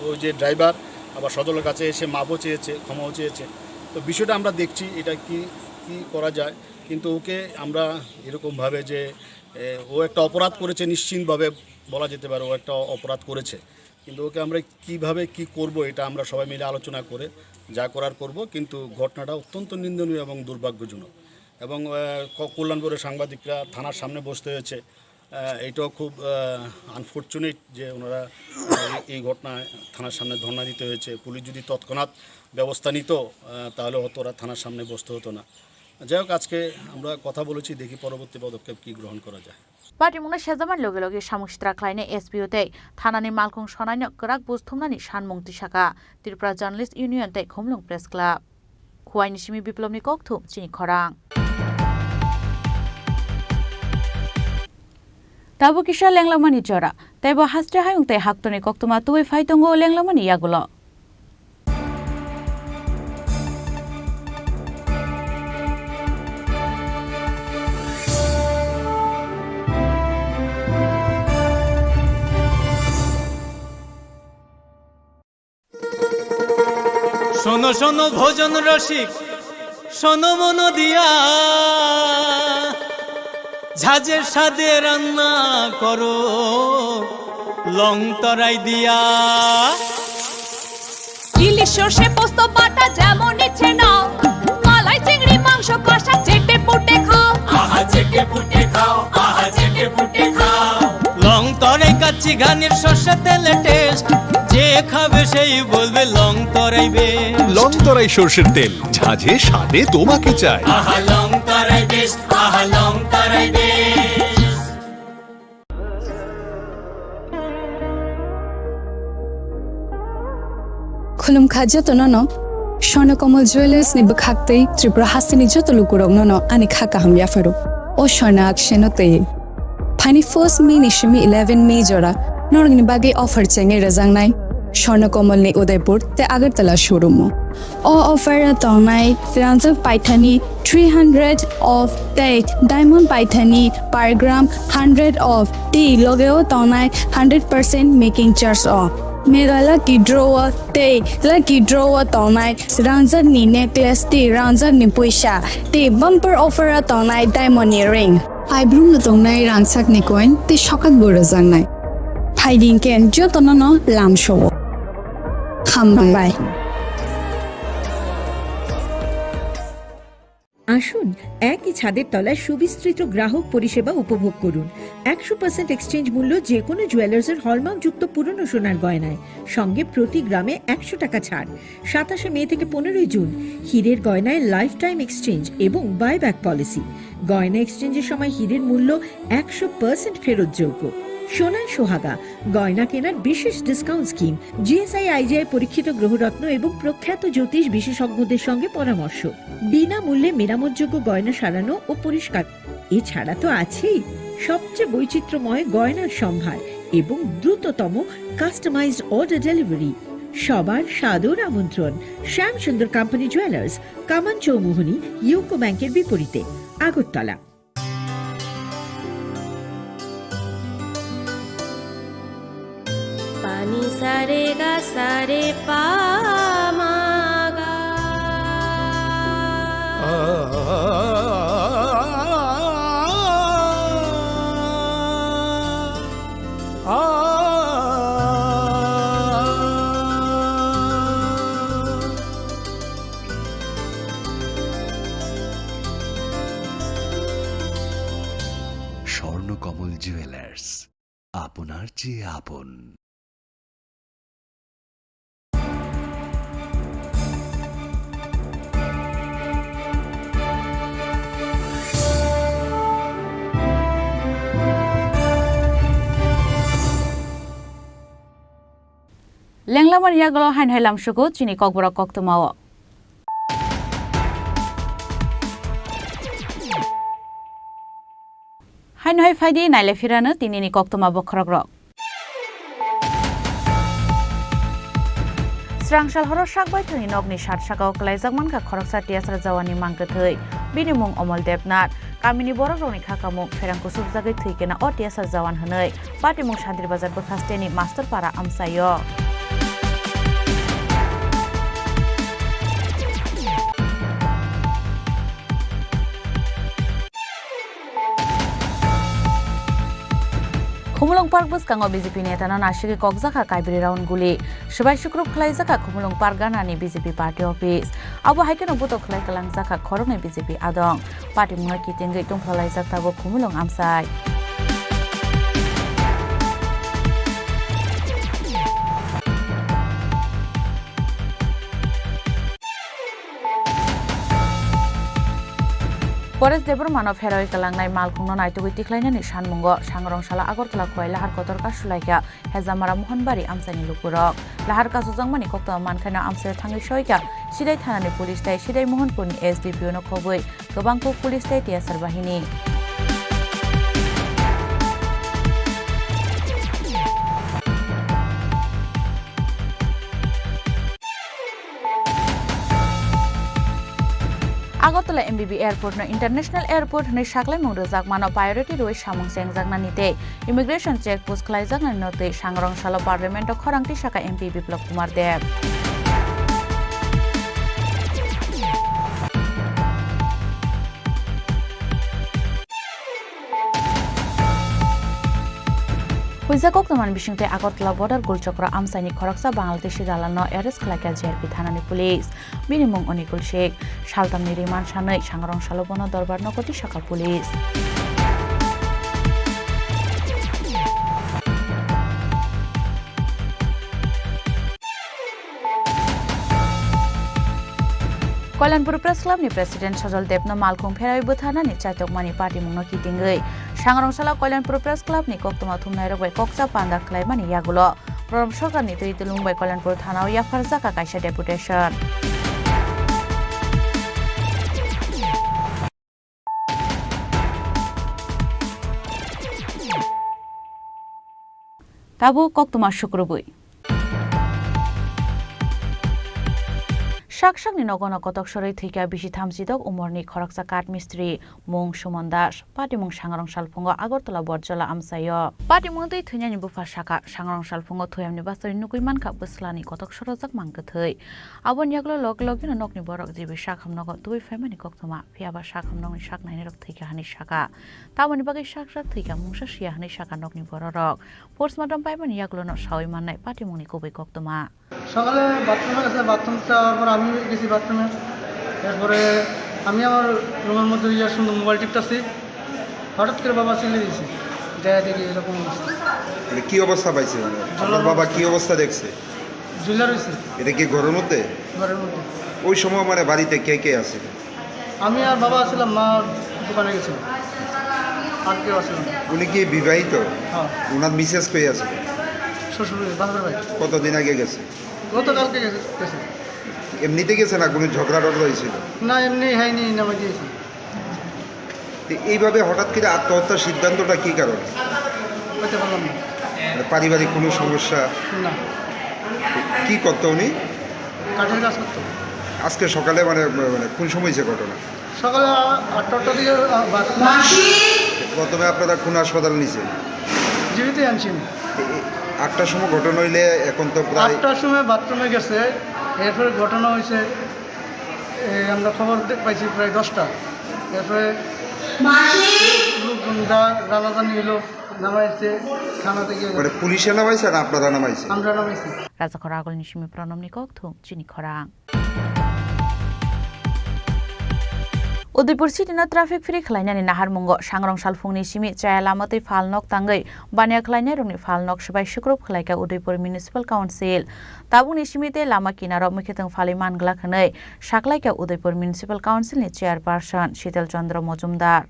ওই যে ড্রাইভার আবার সজলের কাছে এসে মাপও চেয়েছে, ক্ষমাও চেয়েছে। তো বিষয়টা আমরা দেখছি এটা কি, কি করা যায়, কিন্তু ওকে আমরা এরকমভাবে যে, এ, ও একটা অপরাধ করেছে, নিশ্চিতভাবে বলা যেতে পারে ও একটা অপরাধ করেছে, কিন্তু ওকে আমরা কিভাবে কি করব এটা আমরা সবাই মিলে আলোচনা করে যা করার করব, কিন্তু ঘটনাটা অত্যন্ত নিন্দনীয় এবং দুর্ভাগ্যজনক। এবং, আহ, ক-, কল্যাণপুরের সাংবাদিকরা থানার সামনে বসতে হয়েছে। আহ, এটাও খুব, আহ, আনফরচুনেট যে ওনারা এই, এই ঘটনায় থানার সামনে ধর্ণা দিতে হয়েছে। পুলিশ যদি তৎক্ষণাৎ ব্যবস্থা নিত, আহ, তাহলে হয়তো ওরা থানার সামনে বসতে হতো না। যাই হোক, আজকে আমরা কথা বলেছি, দেখি পরবর্তী পদক্ষেপ কী গ্রহণ করা যায়। Patimungno sejamani loge loge samung sitra khlainai S P O tei thanani malkhung sonaino kwrak buj thumnani sanmung tisakha Tripura Journalist Union tei Khumulwng Press Club. Khuaini simi Biplobni kokthum chini khorang. Tabuk kisa lenglamani jora. Tei bo haste hayung tei haktorni koktwma tubui phai tongo lenglamani yagulo. শোনো শোনো ভোজন রসিক, শোনো মন দিয়া, ঝাঁঝের স্বাদে রান্না করো লং তরাই দিয়া। ইলিশ সর্ষে পোস্ত বাটা যেমন ইচ্ছে নাও, মালাই চিংড়ি মাংস কষা চেটে পুটে খাও। আহা চেটে পুটে খাও, আহা চেটে পুটে খাও। লং তরাই কাচ্চি ঘানির সর্ষে তেলে টেস্ট, যে খাবে সেই বলবে লং তরাই বেস্ট। লং তরাই সর্ষের তেল, ঝাঁঝে স্বাদে তোমাকে চাই। আহা লং তরাই বেস্ট, আহা লং তরাই best. Khulumkha jotono no, Swarna Kamal Jewellers ni bwkhak tei Tripura hasteni joto lukurokno no ani kha kaham yapharo. O Swarna akseno tei. Phaini first May ni simi eleven May jora norokni bagwi offer chengwi rwjaknai Swarna Kamal ni Udaipur tei Agartala showroom o. O offer o tongnai rangjak paithani three hundred of tei diamond paithani per gram hundred of tei logeo tongnai hundred percent making charge o. Mega lucky draw o tei lucky draw o tongnai rangjak ni necklace tei rangjak ni puisa tei bumper offer o tongnai diamond ni ring. Phaibrum no tongnai rangchak ni coin tei sokak bo rwjaknai. Phaidi hwnkhe jotono no lamsao. Hambai. আসুন, একই ছাদের তলায় সুবিস্তৃত গ্রাহক পরিষেবা উপভোগ করুন। একশো পার্সেন্ট এক্সচেঞ্জ মূল্য যে কোনো জুয়েলার্সের হলমার্কযুক্ত পুরনো সোনার গয়নায়, সঙ্গে প্রতি গ্রামে একশো টাকা ছাড়। সাতাশে মে থেকে পনেরোই জুন, হীরের গয়নায় লাইফ টাইম এক্সচেঞ্জ এবং বাইব্যাক পলিসি। গয়না এক্সচেঞ্জের সময় হীরের মূল্য একশো পার্সেন্ট ফেরতযোগ্য। সোনায় সোহাগা, গয়না কেনার বিশেষ ডিসকাউন্ট স্কিম, জিএসআই আইজিআই পরীক্ষিত গ্রহরত্ন এবং প্রখ্যাত জ্যোতিষ বিশেষজ্ঞদের সঙ্গে পরামর্শ। বিনামূল্যে মেরামতযোগ্য গয়না সারানো ও পরিষ্কার। এছাড়া তো আছেই সবচেয়ে বৈচিত্র্যময় গয়নার সম্ভার এবং দ্রুততম কাস্টমাইজড অর্ডার ডেলিভারি। সবার সাদর আমন্ত্রণ শ্যাম সুন্দর কোম্পানি জুয়েলার্স, কামান চৌমুহনী, ইউকো ব্যাংকের বিপরীতে, Agartala. Pani sa re ga sa re pa ma ga. Swarnakamal jewellers, আপনার চেয়ে আপন। Lenglamani yagulo haino hai lamsugo chini kokborok koktwmao. Haino hai phaidi naile phirano tinini koktwma bokhorokrok. Srangsal horo sakbai thwngni nokni sat sakao kwlaijak mankha khoroksa T S R jawani mangkwthwi. Bini mung Omol Debnath. Kamini borokrokni kha kamung pherang kusubjagwi thwi kena o T S R jawan hwnwi. Patimung Shantir Bazar bwkhasteni Master Para amchaio. Khumulwng Park bwskango B J P netano nasigwi kokjakha kaibri round guli. Swbai sukrub khlaijakha Khumulwng Park ganani B J P party office. Abo hai kheno buto khlai kwlangjakha khoroknwi B J P adong. Patimungno kitingwi tongphlalaijak tabuk Khumulwng amchai. Paresh Debbarmano pheroi kwlangnai malkhungno naitugwi tikhlainani sanmungo Sangrong sala Agartala Khowai Lahar kotor kasulaikha Hejamara Mohonbari amchaini lukurok. Lahar kasujakmani koktwma mankhaino amchaio thangwi soikha Sidai thanani police tei Sidai Mohonpurni S D P O no khobwi kwbang kuk police tei T S R bahini. Agartala M B B airport no international airport hwnwi saklaimung rwjakmano priority rwui samung chengjaknani tei immigration check post khlaijaknani no twi sangrong salo parliament o khorang twi saka M P Biplab Kumar Deb. Huijak koktwmani bisingtwi Agartala border Gulchokra amchaini khoroksa Bangladeshi dalalno arrest khlaikha J R P thanani police. Bini mung Onikul Sheikh. Saltamni remand sanwi sangrong salo bono dorbar nogo twi saka police. Kalyanpur Press Club ni President Sojol Debno malkhung pherawi bwtharnani chaitokmani patimungno kitingwi sangrong salo Kalyanpur Press Club ni koktwma thumnairok bai kokcha panda khlaimani yagulo Borom Sorkarni twi twlwng bai Kalyanpur thanao yapharjakha kaisa deputation. Tabuk koktwma sukrubwi. Sak sakni nogono kotok sorwi thwikha bisi thamsidok umorni khoroksa kath mistri, mung Suman Das, patimung sangrong salphungo Agartala Borjola amchaio. Patimung twi thwinani bupha sakha, sangrong salphungo thuyamni bachari nugwi mankha bwslani kotok sorojak mang kwthwi. Aboni yagulo log logino nokni borok G B sakham nogo tubui phaimani koktwma. Phiya ba sakham nokni sak nainai rok thwikha hwnwi sakha. Tamoni bagwi sak sak thwikha mungsa siya hwnwi sakha nokni bororok. Postmortem paimani yagulono sawi mannai patimungni kubui koktwma. সকালে বাথরুমে গেছে, বাথরুম যাওয়ার পর আমি গেছি বাথরুমে। এরপরে আমি আমার রুমের মধ্যে ইয়ে সুন্দর মোবাইল টিপতেছি, হঠাৎ করে বাবা চিল্লে দিয়েছে, যাই দেখি এরকম অবস্থা। মানে কি অবস্থা পাইছে? মানে আপনার বাবা কি অবস্থা দেখছে? ঝুলে রয়েছে। এটা কি ঘরের মধ্যে? ঘরের মধ্যে। ওই সময় মানে বাড়িতে কে কে আছে? আমি আর বাবা আছিলাম, মা দোকানে গেছিল, আর কেউ আসছিল না। উনি কি বিবাহিত? হ্যাঁ। ওনার মিসেস কই আছে? শ্বশুর বাড়ি, বাপের বাড়ি। কতদিন আগে গেছে? গতকালকে গেছে, গেছে। এমনিতে গেছে না কোনো ঝগড়া টগড়া হয়েছিল? না, এমনি হয়নি, নামে দিয়েছে। তো এইভাবে হঠাৎ করে আত্মহত্যার সিদ্ধান্তটা কি কারণে? বলতে পারলাম না। মানে পারিবারিক কোনো সমস্যা? না। কি করতো উনি? কাঠের কাজ করতো। আজকে সকালে মানে, মানে কোন সময় হয়েছে ঘটনা? সকালে আ-, আটটা, আটটার দিকে, আ, বাথরুম। প্রথমে আপনারা কোন হাসপাতাল নিছেন? জিবিতে আনছি আমি। এ-, এ-, আটটার সময় ঘটনা হইলে এখন তো প্রায় আটটার সময় বাথরুমে গেছে, এরপরে ঘটনা হয়েছে, এ, আমরা খবর দে-, পাইছি প্রায় দশটা। এরপরে লোকজন যা জানাজানি হইলো, নামাইছে থানা থেকে। মানে পুলিশে নামাইছে না আপনারা নামাইছে? আমরা নামাইছি। Rajakhor agulni simi Pranamni kokthum chini khorang. Udaipur city no traffic free khlainani naharmungo sangrong salphungni simi chaya lama twi phalnok tangwi baniya khlainairokni phalnok swbai sukrup khlaikha Udaipur Municipal Council. Tabukni simi tei lama kinaro mwkhwtwng phalwi manglak hwnwi saklaikha Udaipur Municipal Council ni Chairperson Shital Chandra Mojumdar.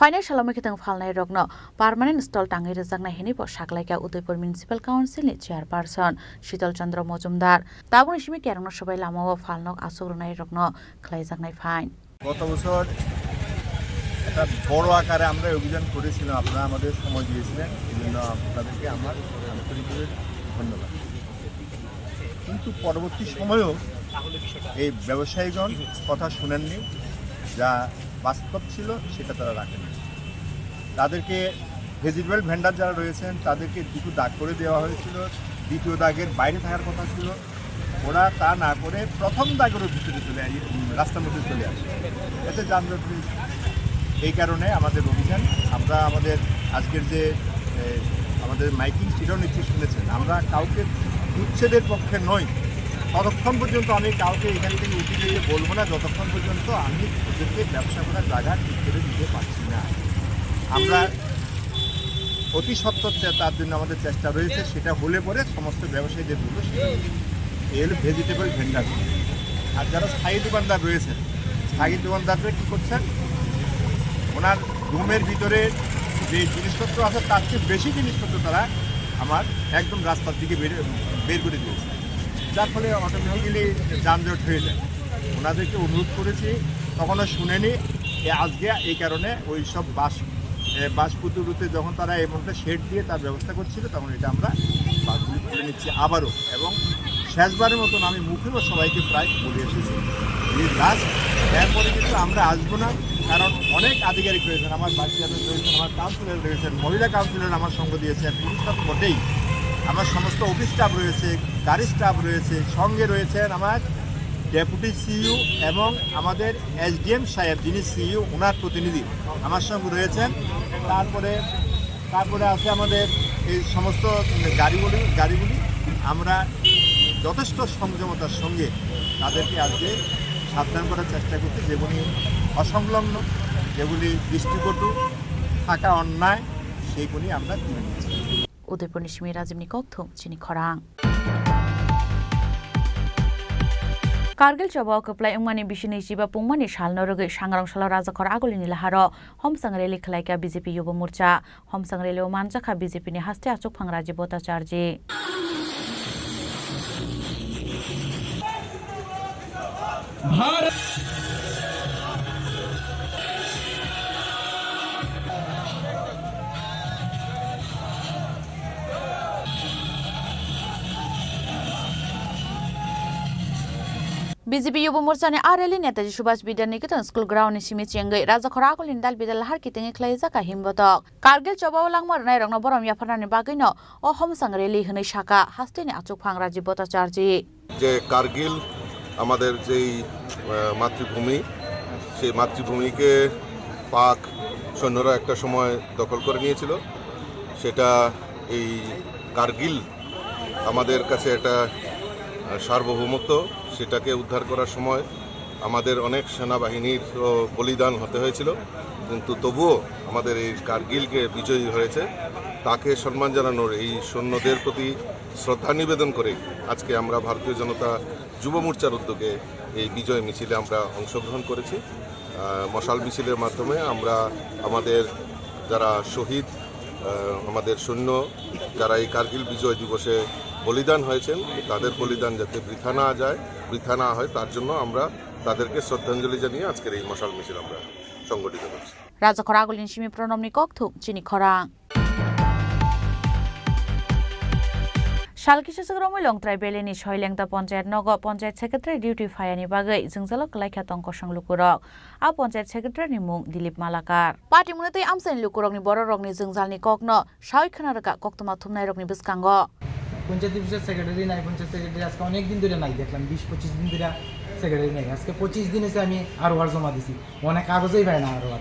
Phainai salo mwkhwtwng phalnairokno permanent stall tangwi rwjaknai hwnwi bo saklaikha Udaipur Municipal Council ni Chairperson Shital Chandra Mojumdar. Tabukni simi kerongno swbai lamao phalnok achuk rwnairokno khlaijaknai phain. গত বছর একটা বড় আকারে আমরা এই অভিযান করেছিলাম, আপনারা আমাদের সময় দিয়েছিলেন, এই জন্য আপনাদেরকে আমার আন্তরিকভাবে ধন্যবাদ। কিন্তু পরবর্তী সময়েও এই ব্যবসায়ীগণ কথা শুনেননি, যা বাস্তব ছিল সেটা তারা রাখেননি। তাদেরকে, ভেজিটেবল ভেন্ডার যারা রয়েছেন তাদেরকে দুটো দাগ করে দেওয়া হয়েছিল, দ্বিতীয় দাগের বাইরে থাকার কথা ছিল, ওরা তা না করে প্রথম দাগেরও ভিতরে চলে আই-, উম, রাস্তার মধ্যে চলে আসে, এতে যানজট হয়েছে। এই কারণে আমাদের অভিযান, আমরা আমাদের আজকের যে, এ, আমাদের মাইকিং, সেটাও নিশ্চয়ই শুনেছেন। আমরা কাউকে উচ্ছেদের পক্ষে নই। ততক্ষণ পর্যন্ত আমি কাউকে এখান থেকে উঠে যেতে বলবো না, যতক্ষণ পর্যন্ত আমি ওদেরকে ব্যবসা করার জায়গা ঠিক করে দিতে পারছি না। আমরা অতি সত্বর চে-, তার জন্য আমাদের চেষ্টা রয়েছে। সেটা হলে পরে সমস্ত ব্যবসায়ীদের বলবো, সেটা হবে। এই হলো ভেজিটেবল ভেন্ডার। আর যারা স্থায়ী দোকানদার রয়েছেন, স্থায়ী দোকানদাররা কি করছেন, ওনার রুমের ভিতরে যে জিনিসপত্র আছে, তার চেয়ে বেশি জিনিসপত্র তারা আমার একদম রাস্তার দিকে বের, বের করে দিয়েছে, যার ফলে অটোমেটিক্যালি যানজট হয়ে যায়। ওনাদেরকে অনুরোধ করেছি, তখনও শুনেনি। এ আজকে এই কারণে ওই সব বাস এ, বাস কুতুরুতে যখন তারা এমনটা শেড দিয়ে তার ব্যবস্থা করছিল, তখন এটা আমরা বাসগুলি তুলে নিচ্ছি আবারও। এবং শেষবারের মতন আমি মুখেও সবাইকে প্রায় বলে এসেছি, যে লাস্ট, এরপরে কিন্তু আমরা আসবো না, কারণ অনেক আধিকারিক রয়েছেন, আমার ভাইস চেয়ারম্যান রয়েছেন, আমার কাউন্সিলর রয়েছেন, মহিলা কাউন্সিলর আমার সঙ্গ দিয়েছেন, পুরুষরা তো বটেই, আমার সমস্ত অফিস স্টাফ রয়েছে, গাড়ি স্টাফ রয়েছে, সঙ্গে রয়েছেন আমার ডেপুটি সিইও এবং আমাদের এসডিএম সাহেব, যিনি সিইও, ওনার প্রতিনিধি আমার সঙ্গে রয়েছেন। তারপরে, তারপরে আছে আমাদের এই সমস্ত গাড়িগুলি, গাড়িগুলি আমরা যথেষ্ট সংযমতার সঙ্গে তাদেরকে আজকে সাবধান করার চেষ্টা করছি, যেগুলি অসংলগ্ন, যেগুলি দৃষ্টিকটু, থাকা অন্যায়, সেইগুলি আমরা তুলে নিচ্ছি। Udaipurni simi Rajibni kokthum chini khorang. Kargil chobao kwplai wngmani bisini chiba pungmani salno rwgwi sangrong salo Rajakhor Agulini laharo homsang rally khlaikha B J P Yubo Morcha. Homsang rally o manjakha B J P ni haste achukphang Rajiv Bhattacharjee. B J P Yubo Morcha ni a rally Netaji Subhash Bidya Niketan School ground ni simi chengwi Rajakhor Agulini dal bidal lahar kitingwi khlaijak a himbotok. Kargil chobao langma rwnairokno borom yapharnani bagwino o homsang rally hwnwi sakha hasteni achukphang Rajiv Bhattacharjee. যে কার্গিল আমাদের যেই, আহ, মাতৃভূমি, সেই মাতৃভূমিকে পাক সৈন্যরা একটা সময় দখল করে নিয়েছিল, সেটা এই কার্গিল আমাদের কাছে একটা, আহ, সার্বভৌমত্ব, সেটাকে উদ্ধার করার সময় আমাদের অনেক সেনাবাহিনীরও বলিদান হতে হয়েছিল, কিন্তু তবুও আমাদের এই কার্গিলকে বিজয়ী হয়েছে। তাকে সম্মান জানানোর, এই সৈন্যদের প্রতি শ্রদ্ধা নিবেদন করে আজকে আমরা ভারতীয় জনতা যুব মোর্চার উদ্যোগে এই বিজয় মিছিলে আমরা অংশগ্রহণ করেছি। আহ, মশাল মিছিলের মাধ্যমে আমরা আমাদের যারা শহীদ, আহ, আমাদের সৈন্য, যারা এই কার্গিল বিজয় দিবসে বলিদান হয়েছেন, তাদের বলিদান যাতে বৃথা না যায়, বৃথা না হয়, তার জন্য আমরা তাদেরকে শ্রদ্ধাঞ্জলি জানিয়ে আজকের এই মশাল মিছিল আমরা সংগঠিত করছি। Rajakhor Agulini simi Pranobni kokthum chini khorang. Sal kisa swk romwi Longtrai Valley ni Soilengta Panchayat nogo Panchayat Secretary duty phayani bagwi jwngjalo kwlaikha tong kosong lukurok. A Panchayat Secretary ni mung Dilip Malakar. Party mwnwi tei amchaini lukurokni bororokni jwngjalni kokno sawi khna rwkha koktwma thumnairokni bwskango. Panchayat অফিসের সেক্রেটারি নাই, পঞ্চায়েত সেক্রেটারি আজকে অনেক দিন ধরে নাই, দেখলাম বিশ পঁচিশ দিন ধরে সেক্রেটারি নাই। আজকে পঁচিশ দিন হয়েছে আমি আরওআর জমা দিছি, অনেক কাগজেই পায় না আরওআর।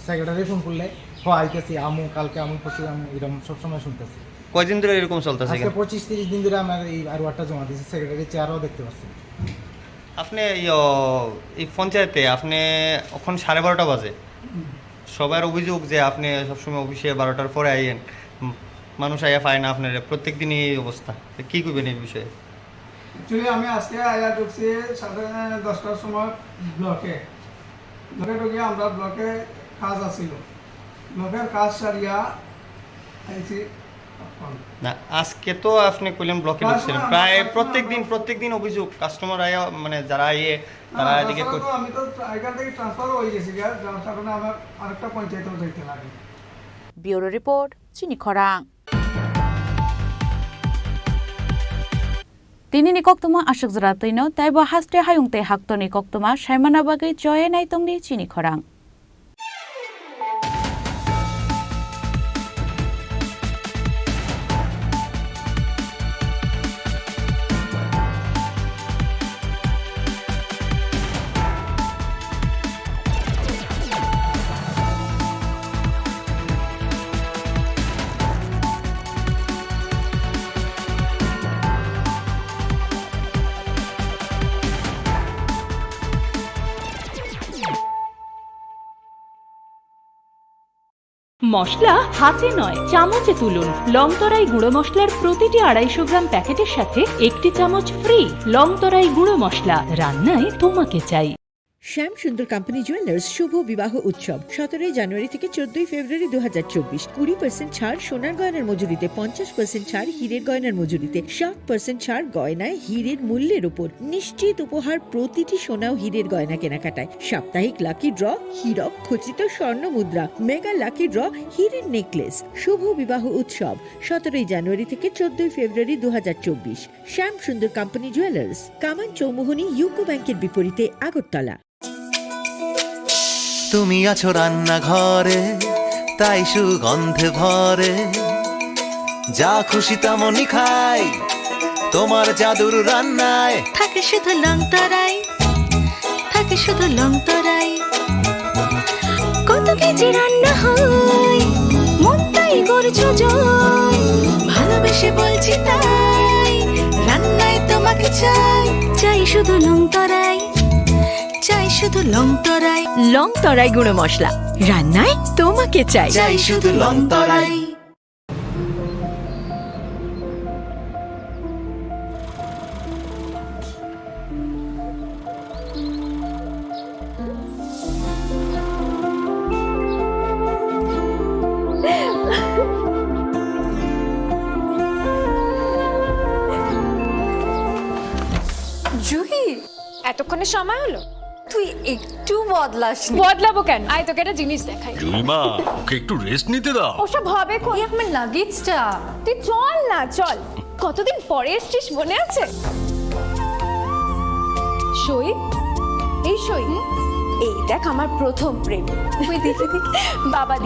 সেক্রেটারি ফোন করলে, "হ, আইতেছি, আমু, কালকে আমু, পরশু আমু", এরকম সবসময় শুনতেছি। কয়দিন ধরে এরকম চলতেছে আজকে এখানে? পঁচিশ তিরিশ দিন ধরে আমার এই আরওআরটা জমা দিয়েছে, সেক্রেটারি চেয়ারও দেখতে পাচ্ছি না। আপনি, ইয়ো, এই পঞ্চায়েতে আপনি এখন সাড়ে বারোটা বাজে। হুম। সবার অভিযোগ যে আপনি সবসময় অফিসে বারোটার পরে আইয়েন। হুম, মানুষ আইয়া পায় না আপনারে, প্রত্যেক দিনই এই অবস্থা। তো কি করবেন এই বিষয়ে? Actually, আমি আজকে আইয়া ঢুকছি সাড়ে দশটার সময় ব্লকে। ব্লকে ঢুকে আমরা ব্লকে কাজ আছিল। ব্লকের কাজ সারিয়া আইছি এখন। না, আজকে তো আপনি কইলেন ব্লকে কাজ ঢুকছিলেন। না, প্রায় কাজ না, প্রত্যেক দিন, আমরা প্রত্যেক দিন অভিযোগ, কাস্টমার আইয়া, মানে, যারা আইয়ে, না, তারা এদিকে তাছাড়া কই- তো আমি তো এখান থেকে ট্রান্সফারও হয়ে গেছি গিয়া, যার কারণে আমার আরেকটা পঞ্চায়েতেও যাইতে লাগে। Bureau report, Chini Khorang. Tinini koktwma aswk jora twino, teibo haste hayung tei haktorni koktwma saimana bagwi choye naitongdi Chini Khorang. মশলা হাতে নয়, চামচে তুলুন। লংতরাই গুঁড়ো মশলার প্রতিটি আড়াইশো গ্রাম প্যাকেটের সাথে একটি চামচ ফ্রি। লংতরাই গুঁড়ো মশলা, রান্নায় তোমাকে চাই। শ্যাম সুন্দর কোম্পানি জুয়েলার্স শুভ বিবাহ উৎসব সতেরোই জানুয়ারি থেকে চোদ্দই ফেব্রুয়ারি দু হাজার চব্বিশ। কুড়ি পার্সেন্ট ছাড় সোনার গয়নার মজুরিতে, পঞ্চাশ পার্সেন্ট ছাড় হীরের গয়নার মজুরিতে, সাত পার্সেন্ট ছাড় গয়নায় হীরের মূল্যের উপর। নিশ্চিত উপহার প্রতিটি সোনা ও হীরের গয়না কেনাকাটায়। সাপ্তাহিক লাকি ড্র, হীরক খচিত স্বর্ণ মুদ্রা, মেগা লাকি ড্র, হীরের নেকলেস। শুভ বিবাহ উৎসব সতেরোই জানুয়ারি থেকে চোদ্দই ফেব্রুয়ারি দু হাজার চব্বিশ। শ্যাম সুন্দর কোম্পানি জুয়েলার্স, কামান চৌমুহনী ইউকো ব্যাংকের বিপরীতে, আগরতলা। তুমি আছো রান্নাঘরে, তাই সুগন্ধে ভরে। যা খুশি তেমনই খাই, তোমার জাদুর রান্নায়। থাকে শুধু লংতরাই, থাকে শুধু লংতরাই। কত কেজি রান্না হয়, মনটাই করছো জয়। ভালোবেসে বলছি তাই, রান্নায় তোমাকে চাই। চাই শুধু লংতরাই, চাই শুধু লংতরাই। লংতরাই গুঁড়ো মশলা, রান্নায় তোমাকে চাই। চাই শুধু লংতরাই। জুহি, এতক্ষণে সময় হলো? তুই একটু বদলাসনি। বদলাবো কেন? আয়, তোকে একটা জিনিস দেখাই। জুইমা, ওকে একটু রেস্ট নিতে দাও। ওসব হবে কোন? এই আমার লাগেজটা। তুই চল না, চল। কতদিন পরে এসছিস, মনে আছে? সই, এই সই। এই দেখ, আমার প্রথম প্রেম। ওই দেখি, দেখি। বাবা